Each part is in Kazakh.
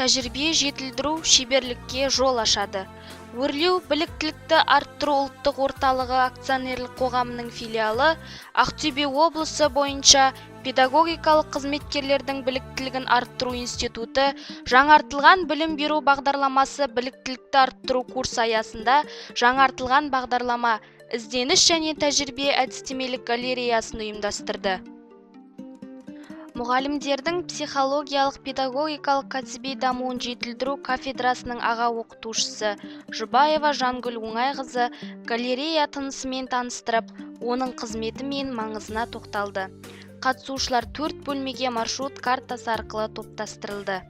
Тәжірибе жетілдіру шеберлікке жол ашады. Өрлеу біліктілікті арттыру ұлттық орталығы акционерлік қоғамының филиалы Ақтөбе облысы бойынша педагогикалық қызметкерлердің біліктілігін арттыру институты жаңартылған білім беру бағдарламасы біліктілікті арттыру курсы аясында жаңартылған бағдарлама: ізденіс және тәжірибе әдістемелік галереясын ұйымдастырды. Мұғалімдердің психологиялық-педагогикалық кәсіби дамуын жетілдіру кафедрасының аға оқытушысы Жұбаева Жангүл Оңайқызы галерея тынысымен таныстырып, оның қызметі мен маңызына тоқталды. Қатысушылар төрт бөлмеге маршрут картасы арқылы топтастырылды.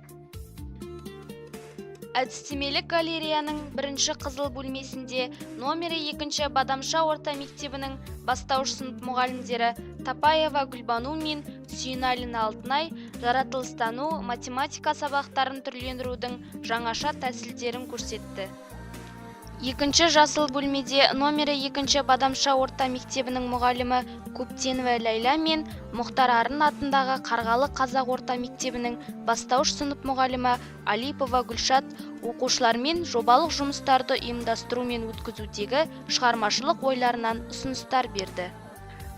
Әдістемелік галереяның бірінші қызыл бөлмесінде номері екінші Бадамша орта мектебінің бастауыш сынып мұғалімдері Тапаева Гүлбану мен Сүйіналина Алтынай жаратылыстану, математика сабақтарын түрлендірудің жаңаша тәсілдерін көрсетті. Екінші жасыл бөлмеде номері екінші Бадамша орта мектебінің мұғалімі Көптенова Ләйла мен Мұхтар Арын атындағы Қарғалы қазақ орта мектебінің бастауыш сынып мұғалімі Алипова Гүлшат оқушылармен жобалық жұмыстарды ұйымдастыру мен өткізудегі шығармашылық ойларынан ұсыныстар берді.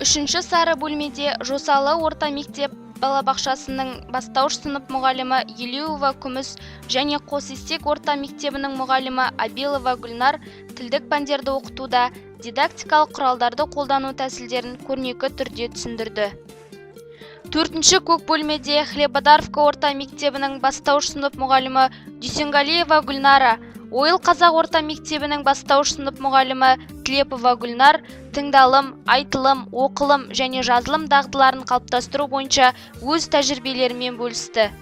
Үшінші сары бөлмеде Жосалы орта мектеп балабақшасының бастауыш сынып мұғалімі Елеуова Күміс және Қосестек орта мектебінің мұғалімі Абилова Гүлнар тілдік пәндерді оқытуда дидактикалық құралдарды қолдану тәсілдерін көрнекі түрде түсіндірді. Төртінші көк бөлмеде Хлебодаровка орта мектебінің бастауыш сынып мұғалімі Дүйсенгалиева Гүлнара, Ойыл қазақ орта мектебінің бастауыш сынып мұғалімі Тілепова Гүлнар тыңдалым, айтылым, оқылым және жазылым дағдыларын қалыптастыру бойынша өз тәжірибелерімен бөлісті.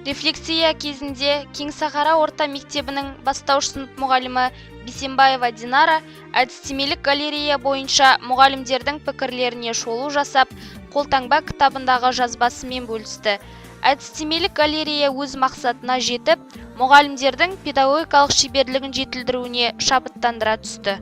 Рефлексия кезінде Кеңсахара орта мектебінің бастауыш сынып мұғалімі Бисембаева Динара әдістемелік галерея бойынша мұғалімдердің пікірлеріне шолу жасап, қолтаңба кітабындағы жазбасымен бөлісті. Әдістемелік галерея өз мақсатына жетіп, мұғалімдердің педагогикалық шеберлігін жетілдіруіне шабыттандыра түсті.